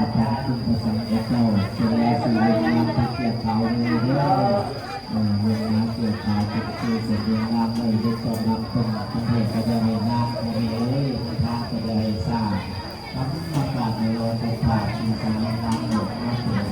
ອາຈານຄຸນພະສັງຂະເຈົ້າ ຈະໄດ້ຊື່ເລື່ອງງານທີ່ກ່ຽວຂ້ອງເດີ. ເອີ ເລື່ອງງານກ່ຽວຂ້ອງເປັນຊື່ເສຍເລື່ອງງານໄດ້ ໄດ້ຕ້ອນຮັບເພິ່ນ ເພິ່ນໃຫ້ກໍຢ່າໃຫ້ນານ ພໍ່ແມ່ເອີຍ ໃຫ້ທານກໍຢ່າໃຫ້ຊ້າ ນຳມາກາບໃຫ້ລອຍກັນຜ່ານ ທີ່ຈະແນະນຳອອກມາເພື່ອ